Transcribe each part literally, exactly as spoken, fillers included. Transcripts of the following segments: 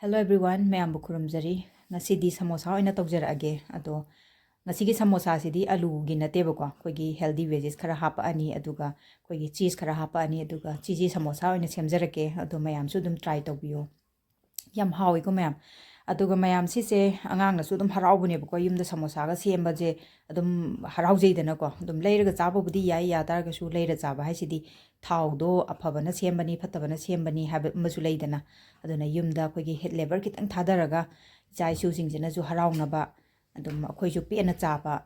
Hello everyone, ꯃꯌꯥꯝꯕꯨ ꯈꯨꯔꯨꯝꯖꯔꯤ꯫ ꯉꯁꯤꯗꯤ ꯁꯃꯣꯁꯥ ꯑꯣꯏꯅ ꯇꯧꯖꯔꯛꯑꯒꯦ꯫ ꯑꯗꯣ ꯉꯁꯤꯒꯤ ꯁꯃꯣꯁꯥꯁꯤꯗꯤ ꯑꯂꯨꯒꯤ ꯅꯠꯇꯦꯕꯀꯣ, ꯑꯩꯈꯣꯏꯒꯤ healthy veggies ꯈꯔ ꯍꯥꯞꯄꯛꯑꯅꯤ, ꯑꯗꯨꯒ ꯑꯩꯈꯣꯏꯒꯤ cheese ꯈꯔ ꯍꯥꯞꯄꯛꯑꯅꯤ, ꯑꯗꯨꯒ cheesy ꯁꯃꯣꯁꯥ ꯑꯣꯏꯅ ꯁꯦꯝꯖꯔꯛꯀꯦ꯫ ꯑꯗꯣ ꯃꯌꯥꯝꯁꯨ ꯑꯗꯨꯝ try ꯇꯧꯕꯤꯌꯣ꯫ ꯌꯥꯝ ꯍꯥꯎꯋꯤꯀꯣ ꯃꯌꯥꯝ꯫ ꯑꯗꯨꯒ ꯃꯌꯥꯝ, ꯁꯤꯁꯦ ꯑꯉꯥꯡꯅꯁꯨ ꯑꯗꯨꯝ ꯍꯔꯥꯎꯕꯅꯦꯕꯀꯣ, ꯌꯨꯝꯗ ꯁꯃꯣꯁꯥꯒ ꯁꯦꯝꯕꯁꯦ ꯑꯗꯨꯝ ꯍꯔꯥꯎꯖꯩꯗꯅꯀꯣ꯫ ꯑꯗꯨꯝ ꯂꯩꯔꯒ ꯆꯥꯕꯕꯨꯗꯤ ꯌꯥꯏ, ꯌꯥ ꯇꯥꯔꯒꯁꯨ ꯂꯩꯔ ꯆꯥꯕ ꯍꯥꯏꯁꯤꯗꯤ ꯊꯥꯎꯗꯣ ꯑꯐꯕꯅ ꯁꯦꯝꯕꯅꯤ, ꯐꯠꯇꯕꯅ ꯁꯦꯝꯕꯅꯤ ꯍꯥꯏꯕ ꯑꯃꯁꯨ ꯂꯩꯗꯅ꯫ ꯑꯗꯨꯅ ꯌꯨꯝꯗ ꯑꯩꯈꯣꯏꯒꯤ ꯍꯦ-, labour ꯈꯤꯇꯪ ꯊꯥꯗꯔꯒ ꯏꯆꯥ ꯏꯁꯨꯁꯤꯡꯁꯤꯅꯁꯨ ꯍꯔꯥꯎꯅꯕ, ꯑꯗꯨꯝ ꯑꯩꯈꯣꯏꯁꯨ ꯄꯦꯟꯅ ꯆꯥꯕ,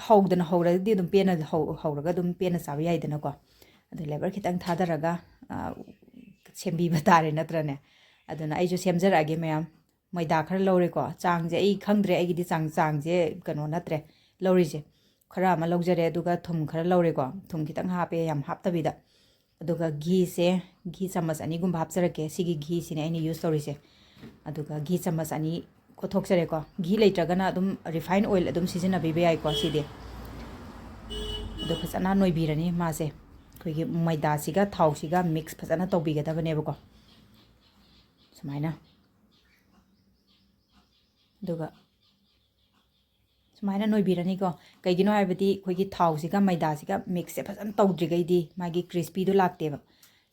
ꯍꯧꯗꯅ ꯍꯧꯔꯒꯗꯤ ꯑꯗꯨꯝ ꯄꯦꯟꯅ ꯍꯧ-, ꯍꯧꯔꯒ ꯑꯗꯨꯝ ꯄꯦꯟꯅ ꯆꯥꯕ ꯌꯥꯏꯗꯅꯀꯣ꯫ ꯑꯗꯨ labour ꯈꯤꯇꯪ ꯊꯥꯗꯔꯒ, ꯑ, ꯁꯦꯝꯕꯤꯕ ꯇꯥꯔꯦ ꯅꯠꯇ꯭ꯔꯅꯦ? ꯑꯗꯨꯅ ꯑꯩꯁꯨ ꯁꯦꯝꯖꯔꯛꯑꯒꯦ ꯃꯌꯥꯝ꯫ ꯃꯣꯏꯗꯥ ꯈꯔ ꯂꯧꯔꯦꯀꯣ꯫ ꯆꯥꯡꯁꯦ ꯑꯩ ꯈꯪꯗ꯭ꯔꯦ, ꯑꯩꯒꯤꯗꯤ ꯆꯥꯡ, ꯆꯥꯡꯁꯦ ꯀꯩꯅꯣ ꯅꯠꯇ꯭ꯔꯦ ꯂꯧꯔꯤꯁꯦ꯫ ꯈꯔ ꯑꯃ ꯂꯧꯖꯔꯦ, ꯑꯗꯨꯒ ꯊꯨꯝ ꯈꯔ ꯂꯧꯔꯦꯀꯣ꯫ ꯊꯨꯝ ꯈꯤꯇꯪ ꯍꯥꯞꯄꯦ, ꯌꯥꯝ ꯍꯥꯞꯇꯕꯤꯗ꯫ ꯑꯗꯨꯒ ꯘꯤꯁꯦ, ꯘꯤ ꯆꯥꯃꯁ ꯑꯅꯤꯒꯨꯝꯕ ꯍꯥꯞꯆꯔꯛꯀꯦ꯫ ꯁꯤꯒꯤ ꯘꯤꯁꯤꯅꯦ ꯑꯩꯅ use ꯇꯧꯔꯤꯁꯦ꯫ ꯑꯗꯨꯒ ꯘꯤ ꯆꯥꯃꯁ ꯑꯅꯤ ꯀꯣꯠꯊꯣꯛꯆꯔꯦꯀꯣ꯫ ꯘꯤ ꯂꯩꯇ꯭ꯔꯒꯅ ꯑꯗꯨꯝ refine oil ꯑꯗꯨꯝ ꯁꯤꯖꯤꯟꯅꯕꯤꯕ ꯌꯥꯏꯀꯣ ꯁꯤꯗꯤ꯫ ꯑꯗꯣ ꯐꯖꯅ ꯅꯣꯏꯕꯤꯔꯅꯤ ꯃꯥꯁꯦ꯫ ꯑꯩꯈꯣꯏꯒꯤ ꯃꯣꯏꯗꯥꯁꯤꯒ ꯊꯥꯎꯁꯤꯒ mix ꯐꯖꯅ ꯇꯧꯕꯤꯒꯗꯕꯅꯦꯕꯀꯣ꯫ ꯁꯨꯃꯥꯏꯅ꯫ ꯑꯗꯨꯒ ꯁꯨꯃꯥꯏꯅ ꯅꯣꯏꯕꯤꯔꯅꯤꯀꯣ꯫ ꯀꯩꯒꯤꯅꯣ ꯍꯥꯏꯕꯗꯤ ꯑꯩꯈꯣꯏꯒꯤ ꯊꯥꯎꯁꯤꯒ ꯃꯩꯗꯥꯁꯤꯒ mixꯁꯦ ꯐꯖꯅ ꯇꯧꯗ꯭ꯔꯤꯈꯩꯗꯤ ꯃꯥꯒꯤ crispyꯗꯣ ꯂꯥꯛꯇꯦꯕ꯫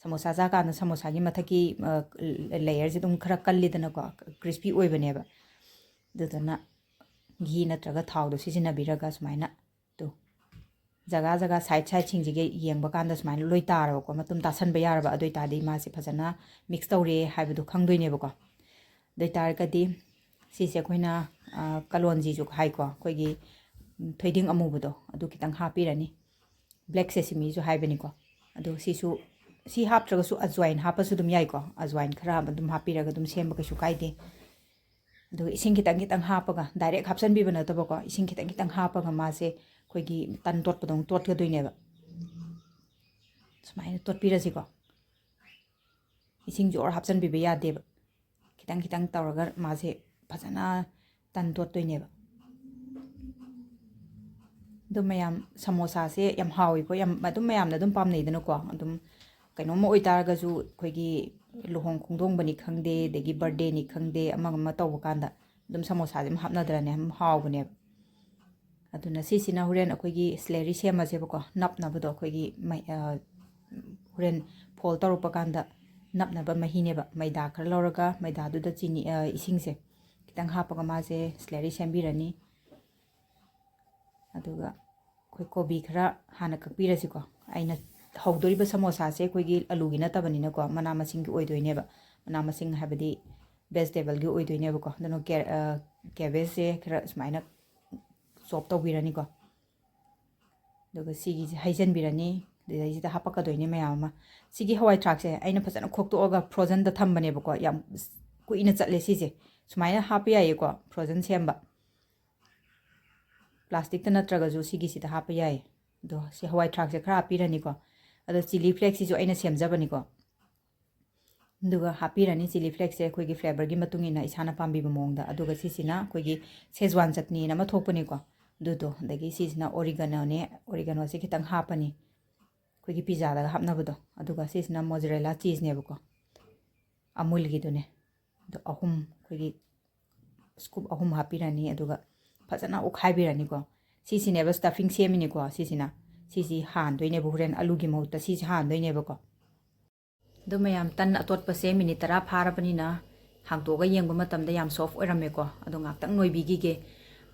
ꯁꯃꯣꯁꯥ ꯆꯥꯀꯥꯟꯗ ꯁꯃꯣꯁꯥꯒꯤ ꯃꯊꯛꯀꯤ, ꯑ, layerꯁꯦ ꯑꯗꯨꯝ ꯈꯔ ꯀꯜꯂꯤꯗꯅꯀꯣ, crispy ꯑꯣꯏꯕꯅꯦꯕ꯫ ꯑꯗꯨꯗꯨꯅ ꯘꯤ ꯅꯠꯇ꯭ꯔꯒ ꯊꯥꯎꯗꯣ ꯁꯤꯖꯤꯟꯅꯕꯤꯔꯒ ꯁꯨꯃꯥꯏꯅ ꯇꯨ ꯖꯒꯥ ꯖꯒꯥ side sideꯁꯤꯡꯁꯤꯒ ꯌꯦꯡꯕ ꯀꯥꯟꯗ ꯁꯨꯃꯥꯏꯅ ꯂꯣꯏ ꯇꯥꯔꯕꯀꯣ, ꯃꯇꯨꯝ ꯇꯥꯁꯟꯕ ꯌꯥꯔꯕ꯫ ꯑꯗꯨ ꯑꯣꯏꯇꯥꯔꯗꯤ ꯃꯥꯁꯦ ꯐꯖꯅ mix ꯇꯧꯔꯦ ꯍꯥꯏꯕꯗꯣ ꯈꯪꯗꯣꯏꯅꯦꯕꯀꯣ꯫ ꯑꯗꯨ ꯑꯣꯏꯇꯥꯔꯒꯗꯤ ꯁꯤꯁꯦ ꯑꯩꯈꯣꯏꯅ, ꯑ, ꯀꯂꯣꯟꯖꯤꯁꯨ ꯍꯥꯏꯀꯣ, ꯑꯩꯈꯣꯏꯒꯤ, ꯎꯝ, ꯊꯣꯏꯗꯤꯡ ꯑꯃꯨꯕꯗꯣ ꯑꯗꯨ ꯈꯤꯇꯪ ꯍꯥꯞꯄꯤꯔꯅꯤ꯫ Black sesameꯁꯨ ꯍꯥꯏꯕꯅꯤꯀꯣ꯫ ꯑꯗꯣ ꯁꯤꯁꯨ, ꯁꯤ ꯍꯥꯞꯇ꯭ꯔꯒꯁꯨ ꯑꯖꯋꯥꯏꯟ ꯍꯥꯞꯄꯁꯨ ꯑꯗꯨꯝ ꯌꯥꯏꯀꯣ꯫ ꯑꯖꯋꯥꯏꯟ ꯈꯔ ꯑꯗꯨꯝ ꯍꯥꯞꯄꯤꯔꯒ ꯑꯗꯨꯝ ꯁꯦꯝꯕ ꯀꯩꯁꯨ ꯀꯥꯏꯗꯦ꯫ ꯑꯗꯨꯒ ꯏꯁꯤꯡ ꯈꯤꯇꯪ ꯈꯤꯇꯪ ꯍꯥꯞꯄꯒ, direct ꯍꯥꯞꯆꯟꯕꯤꯕ ꯅꯠꯇꯕꯀꯣ, ꯏꯁꯤꯡ ꯈꯤꯇꯪ ꯈꯤꯇꯪ ꯍꯥꯞꯄꯒ ꯃꯥꯁꯦ ꯑꯩꯈꯣꯏꯒꯤ ꯇꯟ ꯇꯣꯠꯄꯗꯧꯅ ꯇꯣꯠꯀꯗꯣꯏꯅꯦꯕ꯫ ꯁꯨꯃꯥꯏꯅ ꯇꯣꯠꯄꯤꯔꯁꯤꯀꯣ꯫ ꯏꯁꯤꯡ ꯖꯣꯔ ꯍꯥꯞꯆꯟꯕꯤꯕ ꯌꯥꯗꯦꯕ꯫ ꯈꯤꯇꯪ ꯈꯤꯇꯪ ꯇꯧꯔꯒ ꯃꯥꯁꯦ ꯐꯖꯅ ꯇꯟ ꯇꯣꯠꯇꯣꯏꯅꯦꯕ꯫ ꯑꯗꯨ ꯃꯌꯥꯝ, ꯁꯃꯣꯁꯥꯁꯦ ꯌꯥꯝ ꯍꯥꯎꯋꯤꯀꯣ, ꯌꯥꯝ ꯑꯗꯨꯝ ꯃꯌꯥꯝꯅ ꯑꯗꯨꯝ ꯄꯥꯝꯅꯩꯗꯅꯀꯣ꯫ ꯑꯗꯨꯝ ꯀꯩꯅꯣꯝꯃ ꯑꯣꯏꯇꯥꯔꯒꯁꯨ ꯑꯩꯈꯣꯏꯒꯤ ꯂꯨꯍꯣꯡ ꯈꯣꯡꯗꯣꯡꯕꯅꯤ ꯈꯪꯗꯦ, ꯑꯗꯒꯤ ꯕꯥꯔꯗꯦꯅꯤ ꯈꯪꯗꯦ, ꯑꯃ ꯑꯃ ꯇꯧꯕ ꯀꯥꯟꯗ ꯑꯗꯨꯝ ꯁꯃꯣꯁꯥꯁꯦ ꯑꯗꯨꯝ ꯍꯥꯞꯅꯗ꯭ꯔꯅꯦ, ꯑꯗꯨꯝ ꯍꯥꯎꯕꯅꯦꯕ꯫ ꯑꯗꯨꯅ ꯁꯤꯁꯤꯅ ꯍꯣꯔꯦꯟ ꯑꯩꯈꯣꯏꯒꯤ ꯁ꯭ꯂꯦꯔꯤ ꯁꯦꯝꯃꯁꯦꯕꯀꯣ, ꯅꯞꯅꯕꯗꯣ ꯑꯩꯈꯣꯏꯒꯤ ꯃꯩ-, ꯑ, ꯍꯣꯔꯦꯟ ꯐꯣꯜ ꯇꯧꯔꯛꯄ ꯀꯥꯟꯗ ꯅꯞꯅꯕ ꯃꯍꯤꯅꯦꯕ꯫ ꯃꯩꯗꯥ ꯈꯔ ꯂꯧꯔꯒ ꯃꯩꯗꯥꯗꯨꯗ ꯆꯤꯅꯤ, ꯑ, ꯏꯁꯤꯡꯁꯦ ꯈꯤꯇꯪ ꯍꯥꯞꯄꯒ ꯃꯥꯁꯦ ꯁ꯭ꯂꯦꯔꯤ ꯁꯦꯝꯕꯤꯔꯅꯤ꯫ ꯑꯗꯨꯒ ꯑꯩꯈꯣꯏ ꯀꯣꯕꯤ ꯈꯔ ꯍꯥꯟꯅ ꯀꯛꯄꯤꯔꯁꯤꯀꯣ꯫ ꯑꯩꯅ ꯍꯧꯗꯣꯔꯤꯕ ꯁꯃꯣꯁꯥꯁꯦ ꯑꯩꯈꯣꯏꯒꯤ ꯑꯂꯨꯒꯤ ꯅꯠꯇꯕꯅꯤꯅꯀꯣ, ꯃꯅꯥ ꯃꯁꯤꯡꯒꯤ ꯑꯣꯏꯗꯣꯏꯅꯦꯕ꯫ ꯃꯅꯥ ꯃꯁꯤꯡ ꯍꯥꯏꯕꯗꯤ ꯚꯦꯖꯤꯇꯦꯕꯜꯒꯤ ꯑꯣꯏꯗꯣꯏꯅꯦꯕꯀꯣ꯫ ꯑꯗꯨꯅ ꯀꯦ-, ꯑ, ꯀꯦꯕꯦꯖꯁꯦ ꯈꯔ ꯁꯨꯃꯥꯏꯅ ꯆꯣꯞ ꯇꯧꯕꯤꯔꯅꯤꯀꯣ꯫ ꯑꯗꯨꯒ ꯁꯤꯒꯤꯁꯦ ꯍꯩꯖꯤꯟꯕꯤꯔꯅꯤ꯫ ꯑꯗꯨꯗꯩꯁꯤꯗ ꯍꯥꯄꯛꯀꯗꯣꯏꯅꯦ ꯃꯌꯥꯝ ꯑꯃ꯫ ꯁꯤꯒꯤ ꯍꯋꯥꯏ ꯊ꯭ꯔꯥꯛꯁꯦ ꯑꯩꯅ ꯐꯖꯅ ꯈꯣꯛꯇꯣꯛꯑꯒ ꯐ꯭ꯔꯣꯖꯟꯗ ꯊꯝꯕꯅꯦꯕꯀꯣ꯫ ꯌꯥꯝ ꯀꯨꯏꯅ ꯆꯠꯂꯦ ꯁꯤꯁꯦ꯫ ꯁꯨꯃꯥꯏꯅ ꯍꯥꯞꯄ ꯌꯥꯏꯌꯦꯀꯣ, ꯐ꯭ꯔꯣꯖꯟ ꯁꯦꯝꯕ꯫ ꯄ꯭ꯂꯥꯁꯇꯤꯛꯇ ꯅꯠꯇ꯭ꯔꯒꯁꯨ ꯁꯤꯒꯤꯁꯤꯗ ꯍꯥꯞꯄ ꯌꯥꯏ꯫ ꯑꯗꯣ ꯁꯤ ꯍꯋꯥꯏ ꯊ꯭ꯔꯥꯛꯁꯦ ꯈꯔ ꯍꯥꯞꯄꯤꯔꯅꯤꯀꯣ꯫ ꯑꯗꯣ ꯆꯤꯂꯤ ꯐ꯭ꯂꯦꯛꯁꯤꯁꯨ ꯑꯩꯅ ꯁꯦꯝꯖꯕꯅꯤꯀꯣ꯫ ꯑꯗꯨꯒ ꯍꯥꯞꯄꯤꯔꯅꯤ ꯆꯤꯂꯤ ꯐ꯭ꯂꯦꯛꯁꯦ ꯑꯩꯈꯣꯏꯒꯤ ꯐ꯭ꯂꯦꯕꯔꯒꯤ ꯃꯇꯨꯡ ꯏꯟꯅ ꯏꯁꯥꯅ ꯄꯥꯝꯕꯤꯕ ꯃꯑꯣꯡꯗ꯫ ꯑꯗꯨꯒ ꯁꯤꯁꯤꯅ ꯑꯩꯈꯣꯏꯒꯤ ꯁꯦꯖꯋꯥꯟ ꯆꯠꯅꯤꯅ ꯑꯃ ꯊꯣꯛꯄꯅꯤꯀꯣ, ꯑꯗꯨꯗꯣ꯫ ꯑꯗꯒꯤ ꯁꯤꯁꯤꯅ ꯑꯣꯔꯤꯒꯅꯣꯅꯦ, ꯑꯣꯔꯤꯒꯅꯣꯁꯦ ꯈꯤꯇꯪ ꯍꯥꯞꯄꯅꯤ, ꯑꯩꯈꯣꯏꯒꯤ ꯄꯤꯖꯥꯗꯒ ꯍꯥꯞꯅꯕꯗꯣ꯫ ꯑꯗꯨꯒ ꯁꯤꯁꯤꯅ ꯃꯣꯖꯔꯦꯂꯥ ꯆꯤꯁꯅꯦꯕꯀꯣ, ꯑꯃꯨꯜꯒꯤꯗꯨꯅꯦ꯫ ꯑꯗꯣ ꯑꯍꯨꯝ, ꯑꯩꯈꯣꯏꯒꯤ ꯁ꯭ꯀꯨꯞ ꯑꯍꯨꯝ ꯍꯥꯞꯄꯤꯔꯅꯤ꯫ ꯑꯗꯨꯒ ꯐꯖꯅ ꯑꯣꯠꯈꯥꯏꯕꯤꯔꯅꯤꯀꯣ꯫ ꯁꯤꯁꯤꯅꯦꯕ ꯁ꯭ꯇꯐꯤꯡ ꯁꯦꯝꯃꯤꯅꯤꯀꯣ꯫ ꯁꯤꯁꯤꯅ, ꯁꯤꯁꯤ ꯍꯥꯟꯗꯣꯏꯅꯦꯕ ꯍꯣꯔꯦꯟ ꯑꯂꯨꯒꯤ ꯃꯍꯨꯠꯇ ꯁꯤꯁꯤ ꯍꯥꯟꯗꯣꯏꯅꯦꯕꯀꯣ꯫ ꯑꯗꯣ ꯃꯌꯥꯝ, ꯇꯟ ꯑꯇꯣꯠꯄꯁꯦ ꯃꯤꯅꯤꯠ ꯇꯔꯥ ꯐꯥꯔꯕꯅꯤꯅ ꯍꯥꯡꯇꯣꯛꯑꯒ ꯌꯦꯡꯕ ꯃꯇꯝꯗ ꯌꯥꯝ ꯁꯣꯐ ꯑꯣꯏꯔꯝꯃꯦꯀꯣ꯫ ꯑꯗꯣ ꯉꯥꯛꯇꯪ ꯅꯣꯏꯕꯤꯈꯤꯒꯦ꯫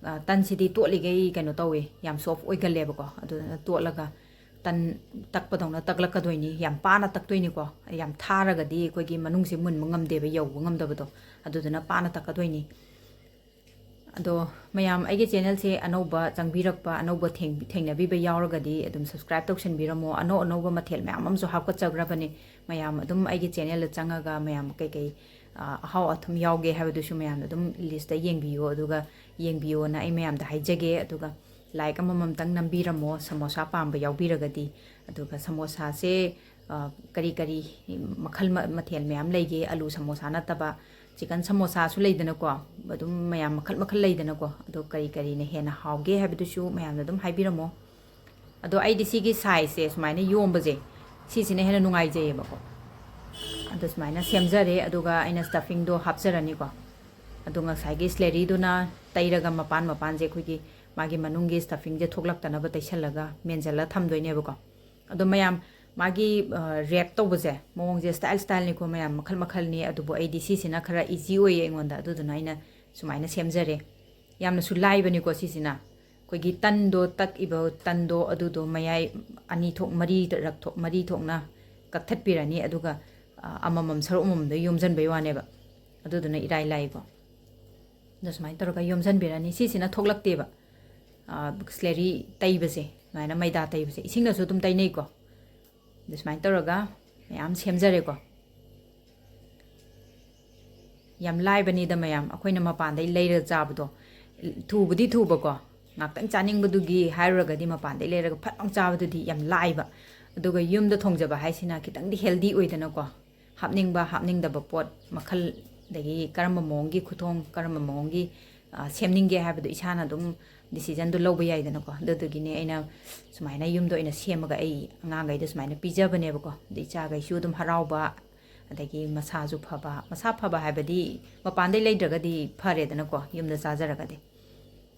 ꯑ, ꯇꯟꯁꯤꯗꯤ ꯇꯣꯠꯂꯤꯈꯩ ꯀꯩꯅꯣ ꯇꯧꯋꯦ, ꯌꯥꯝ ꯁꯣꯐ ꯑꯣꯏꯒꯜꯂꯦꯕꯀꯣ꯫ ꯑꯗꯨꯅ ꯇꯣꯠꯂꯒ ꯇꯟ ꯇꯛꯄꯗꯧꯅ ꯇꯛꯂꯛꯀꯗꯣꯏꯅꯤ꯫ ꯌꯥꯝ ꯄꯥꯅ ꯇꯛꯇꯣꯏꯅꯤꯀꯣ꯫ ꯌꯥꯝ ꯊꯥꯔꯒꯗꯤ ꯑꯩꯈꯣꯏꯒꯤ ꯃꯅꯨꯡꯁꯦ ꯃꯨꯟꯕ ꯉꯝꯗꯦꯕ, ꯌꯧꯕ ꯉꯝꯗꯕꯗꯣ꯫ ꯑꯗꯨꯗꯨꯅ ꯄꯥꯅ ꯇꯛꯀꯗꯣꯏꯅꯤ꯫ ꯑꯗꯣ ꯃꯌꯥꯝ, ꯑꯩꯒꯤ ꯆꯦꯅꯦꯜꯁꯦ ꯑꯅꯧꯕ ꯆꯪꯕꯤꯔꯛꯄ, ꯑꯅꯧꯕ ꯊꯦꯡ-, ꯊꯦꯡꯅꯕꯤꯕ ꯌꯥꯎꯔꯒꯗꯤ ꯑꯗꯨꯝ ꯁꯕꯁꯀ꯭ꯔꯥꯏꯕ ꯇꯧꯁꯟꯕꯤꯔꯝꯃꯣ꯫ ꯑꯅꯧ ꯑꯅꯧꯕ ꯃꯊꯦꯜ ꯃꯌꯥꯝ ꯑꯃꯁꯨ ꯍꯥꯞꯀꯠꯆꯈ꯭ꯔꯕꯅꯦ꯫ ꯃꯌꯥꯝ ꯑꯗꯨꯝ ꯑꯩꯒꯤ ꯆꯦꯅꯦꯜꯗ ꯆꯪꯉꯒ ꯃꯌꯥꯝ ꯀꯩꯀꯩ, ꯑ, ꯑꯍꯥꯎ ꯑꯊꯨꯝ ꯌꯥꯎꯒꯦ ꯍꯥꯏꯕꯗꯨꯁꯨ ꯃꯌꯥꯝꯅ ꯑꯗꯨꯝ ꯂꯤꯁꯇ ꯌꯦꯡꯕꯤꯌꯣ, ꯑꯗꯨꯒ ꯌꯦꯡꯕꯤꯌꯣꯅ ꯑꯩ ꯃꯌꯥꯝꯗ ꯍꯥꯏꯖꯒꯦ꯫ ꯑꯗꯨꯒ ꯂꯥꯏꯛ ꯑꯃꯃꯝꯇꯪ ꯅꯝꯕꯤꯔꯝꯃꯣ, ꯁꯃꯣꯁꯥ ꯄꯥꯝꯕ ꯌꯥꯎꯕꯤꯔꯒꯗꯤ꯫ ꯑꯗꯨꯒ ꯁꯃꯣꯁꯥꯁꯦ, ꯑ, ꯀꯔꯤ ꯀꯔꯤ ꯃꯈꯜ ꯃ-, ꯃꯊꯦꯜ ꯃꯌꯥꯝ ꯂꯩꯒꯦ? ꯑꯂꯨ ꯁꯃꯣꯁꯥ ꯅꯠꯇꯕ ꯆꯤꯀꯟ ꯁꯃꯣꯁꯥꯁꯨ ꯂꯩꯗꯅꯀꯣ, ꯑꯗꯨꯝ ꯃꯌꯥꯝ ꯃꯈꯜ ꯃꯈꯜ ꯂꯩꯗꯅꯀꯣ꯫ ꯑꯗꯣ ꯀꯔꯤ ꯀꯔꯤꯅ ꯍꯦꯟꯅ ꯍꯥꯎꯒꯦ ꯍꯥꯏꯕꯗꯨꯁꯨ ꯃꯌꯥꯝꯅ ꯑꯗꯨꯝ ꯍꯥꯏꯕꯤꯔꯝꯃꯣ꯫ ꯑꯗꯣ ꯑꯩꯗꯤ ꯁꯤꯒꯤ ꯁꯥꯏꯖꯁꯦ ꯁꯨꯃꯥꯏꯅ ꯌꯣꯝꯕꯁꯦ, ꯁꯤꯁꯤꯅ ꯍꯦꯟꯅ ꯅꯨꯡꯉꯥꯏꯖꯩꯌꯦꯕꯀꯣ꯫ ꯑꯗꯨ ꯁꯨꯃꯥꯏꯅ ꯁꯦꯝꯖꯔꯦ꯫ ꯑꯗꯨꯒ ꯑꯩꯅ stuffingꯗꯣ ꯍꯥꯞꯆꯔꯅꯤꯀꯣ꯫ ꯑꯗꯣ ꯉꯁꯥꯏꯒꯤ ꯁ꯭ꯂꯦꯔꯤꯗꯨꯅ ꯇꯩꯔꯒ ꯃꯄꯥꯟ ꯃꯄꯥꯟꯁꯦ ꯑꯩꯈꯣꯏꯒꯤ ꯃꯥꯒꯤ ꯃꯅꯨꯡꯒꯤ stuffingꯁꯦ ꯊꯣꯛꯂꯛꯇꯅꯕ ꯇꯩꯁꯜꯂꯒ ꯃꯦꯟꯁꯤꯜꯂ ꯊꯝꯗꯣꯏꯅꯦꯕꯀꯣ꯫ ꯑꯗꯣ ꯃꯌꯥꯝ ꯃꯥꯒꯤ wrap ꯇꯧꯕꯁꯦ ꯃꯑꯣꯡꯁꯦ style styleꯅꯤꯀꯣ ꯃꯌꯥꯝ, ꯃꯈꯜ ꯃꯈꯜꯅꯤ꯫ ꯑꯗꯨꯕꯨ ꯑꯩꯗꯤ ꯁꯤꯁꯤꯅ ꯈꯔ easy ꯑꯣꯏꯌꯦ ꯑꯩꯉꯣꯟꯗ, ꯑꯗꯨꯗꯨꯅ ꯑꯩꯅ ꯁꯨꯃꯥꯏꯅ ꯁꯦꯝꯖꯔꯦ꯫ ꯌꯥꯝꯅꯁꯨ ꯂꯥꯏꯕꯅꯤꯀꯣ ꯁꯤꯁꯤꯅ꯫ ꯑꯩꯈꯣꯏꯒꯤ ꯇꯟꯗꯣ, ꯇꯛꯏꯕ ꯇꯟꯗꯣ, ꯑꯗꯨꯗꯣ ꯃꯌꯥꯏ ꯑꯅꯤ ꯊꯣꯛ, ꯃꯔꯤ ꯔꯛ ꯊꯣꯛ, ꯃꯔꯤ ꯊꯣꯛꯅ ꯀꯛꯊꯠꯄꯤꯔꯅꯤ꯫ ꯑꯗꯨꯒ, ꯑ, ꯑꯃꯃꯝ, ꯁꯔꯨꯛ ꯑꯃꯃꯝꯗ ꯌꯣꯝꯁꯤꯟꯕꯩ ꯋꯥꯅꯦꯕ꯫ ꯑꯗꯨꯗꯨꯅ ꯏꯔꯥꯏ ꯂꯥꯏꯀꯣ꯫ ꯑꯗꯣ ꯁꯨꯃꯥꯏꯅ ꯇꯧꯔꯒ ꯌꯣꯝꯁꯤꯟꯕꯤꯔꯅꯤ꯫ ꯁꯤꯁꯤꯅ ꯊꯣꯛꯂꯛꯇꯦꯕ, ꯑ, ꯁ꯭ꯂꯦꯔꯤ ꯇꯩꯕꯁꯦ, ꯁꯨꯃꯥꯏꯅ ꯃꯩꯗꯥ ꯇꯩꯕꯁꯦ꯫ ꯏꯁꯤꯡꯅꯁꯨ ꯑꯗꯨꯝ ꯇꯩꯅꯩꯀꯣ꯫ ꯑꯗꯨ ꯁꯨꯃꯥꯏꯅ ꯇꯧꯔꯒ ꯃꯌꯥꯝ ꯁꯦꯝꯖꯔꯦꯀꯣ꯫ ꯌꯥꯝ ꯂꯥꯏꯕꯅꯤꯗ ꯃꯌꯥꯝ, ꯑꯩꯈꯣꯏꯅ ꯃꯄꯥꯟꯗꯩ ꯂꯩꯔꯒ ꯆꯥꯕꯗꯣ ꯊꯨꯕꯨꯗꯤ ꯊꯨꯕꯀꯣ, ꯉꯥꯛꯇꯪ ꯆꯥꯅꯤꯡꯕꯗꯨꯒꯤ ꯍꯥꯏꯔꯨꯔꯒꯗꯤ ꯃꯄꯥꯟꯗꯩ ꯂꯩꯔꯒ ꯐꯠ ꯂꯥꯎ ꯆꯥꯕꯗꯨꯗꯤ ꯌꯥꯝ ꯂꯥꯏꯕ꯫ ꯑꯗꯨꯒ ꯌꯨꯝꯗ ꯊꯣꯡꯖꯕ ꯍꯥꯏꯁꯤꯅ ꯈꯤꯇꯪꯗꯤ healthy ꯑꯣꯏꯗꯅꯀꯣ꯫ ꯍꯥꯞꯅꯤꯡꯕ ꯍꯥꯞꯅꯤꯡꯗꯕ ꯄꯣꯠ ꯃꯈꯜ, ꯑꯗꯒꯤ ꯀꯔꯝꯕ ꯃꯑꯣꯡꯒꯤ ꯈꯨꯊꯣꯡ, ꯀꯔꯝꯕ ꯃꯑꯣꯡꯒꯤ, ꯑ, ꯁꯦꯝꯅꯤꯡꯒꯦ ꯍꯥꯏꯕꯗꯣ ꯏꯁꯥꯅ ꯑꯗꯨꯝ decisionꯗꯨ ꯂꯧꯕ ꯌꯥꯏꯗꯅꯀꯣ꯫ ꯑꯗꯨꯗꯨꯒꯤꯅꯦ ꯑꯩꯅ ꯁꯨꯃꯥꯏꯅ ꯌꯨꯝꯗ ꯑꯣꯏꯅ ꯁꯦꯝꯃꯒ ꯑꯩ ꯑꯉꯥꯡꯈꯩꯗ ꯁꯨꯃꯥꯏꯅ ꯄꯤꯖꯕꯅꯦꯕꯀꯣ꯫ ꯑꯗꯩ ꯏꯆꯥꯈꯩꯁꯨ ꯑꯗꯨꯝ ꯍꯔꯥꯎꯕ, ꯑꯗꯒꯤ ꯃꯁꯥꯁꯨ ꯐꯕ, ꯃꯁꯥ ꯐꯕ ꯍꯥꯏꯕꯗꯤ ꯃꯄꯥꯟꯗꯩ ꯂꯩꯗ꯭ꯔꯒꯗꯤ ꯐꯔꯦꯗꯅꯀꯣ, ꯌꯨꯝꯗ ꯆꯥꯖꯔꯒꯗꯤ꯫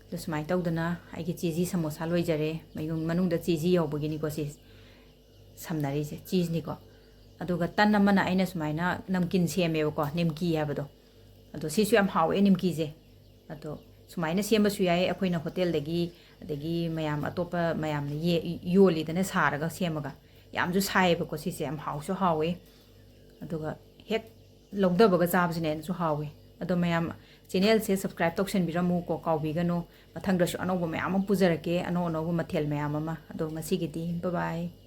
ꯑꯗꯨ ꯁꯨꯃꯥꯏꯅ ꯇꯧꯗꯅ ꯑꯩꯒꯤ cheesy ꯁꯃꯣꯁꯥ ꯂꯣꯏꯖꯔꯦ꯫ ꯃꯌꯨꯝ ꯃꯅꯨꯡꯗ cheesy ꯌꯥꯎꯕꯒꯤꯅꯤꯀꯣ ꯁꯤ ꯁꯝꯅꯔꯤꯁꯦ, cheeseꯅꯤꯀꯣ꯫ ꯑꯗꯨꯒ ꯇꯟ ꯑꯃꯅ ꯑꯩꯅ ꯁꯨꯃꯥꯏꯅ ꯅꯝꯀꯤꯟ ꯁꯦꯝꯃꯦꯕꯀꯣ, ꯅꯤꯝꯀꯤ ꯍꯥꯏꯕꯗꯣ꯫ ꯑꯗꯣ ꯁꯤꯁꯨ ꯌꯥꯝ ꯍꯥꯎꯋꯦ ꯅꯤꯝꯀꯤꯁꯦ꯫ ꯑꯗꯣ ꯁꯨꯃꯥꯏꯅ ꯁꯦꯝꯕꯁꯨ ꯌꯥꯏ ꯑꯩꯈꯣꯏꯅ ꯍꯣꯇꯦꯜꯗꯒꯤ, ꯑꯗꯒꯤ ꯃꯌꯥꯝ ꯑꯇꯣꯞꯄ ꯃꯌꯥꯝꯅ ꯌꯦ-, ꯌꯣꯜꯂꯤꯗꯅ ꯁꯥꯔꯒ ꯁꯦꯝꯃꯒ꯫ ꯌꯥꯝꯁꯨ ꯁꯥꯏꯌꯦꯕꯀꯣ ꯁꯤꯁꯦ, ꯌꯥꯝ ꯍꯥꯎꯁꯨ ꯍꯥꯎꯋꯦ꯫ ꯑꯗꯨꯒ ꯍꯦꯛ ꯂꯧꯗꯕꯒ ꯆꯥꯕꯁꯤꯅ ꯍꯦꯟꯅꯁꯨ ꯍꯥꯎꯋꯦ꯫ ꯑꯗꯣ ꯃꯌꯥꯝ channelꯁꯦ subscribe ꯇꯧꯁꯟꯕꯤꯔꯝꯃꯨꯀꯣ, ꯀꯥꯎꯕꯤꯒꯅꯨ꯫ ꯃꯊꯪꯗꯁꯨ ꯑꯅꯧꯕ ꯃꯌꯥꯝ ꯑꯃ ꯄꯨꯖꯔꯛꯀꯦ, ꯑꯅꯧ ꯑꯅꯧꯕ ꯃꯊꯦꯜ ꯃꯌꯥꯝ ꯑꯃ꯫ ꯑꯗꯣ ꯉꯁꯤꯒꯤꯗꯤ bye bye꯫